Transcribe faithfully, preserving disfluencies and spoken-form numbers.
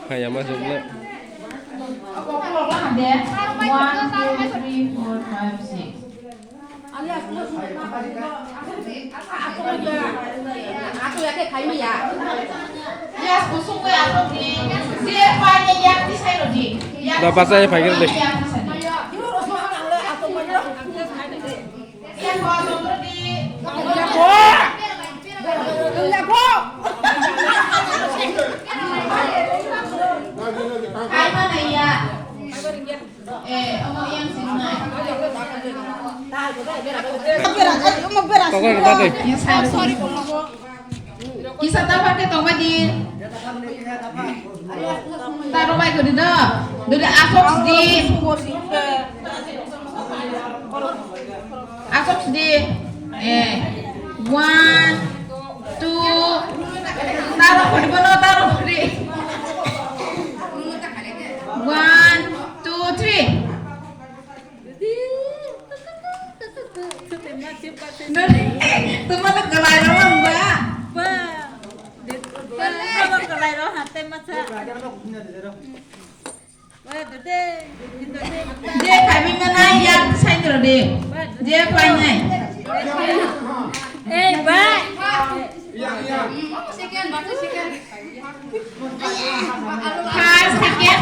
Kaya ma jumla. One, two, three, four, five, six. Da bachai phai gere de. Kokor kita de. Kisa tabak ke tongbai di. Taro bai kodi do. Dodi asok di. Asok di. Eh. One, two. Taro kodi bono taro kodi. One, two, three. Tuma to kalai ro ba. Ba. Tuma to kalai ro hatai masa. Ba dede. Je khaimani mana ya sai ro de. Je khaimani. Eh ba. Second, second. First, second.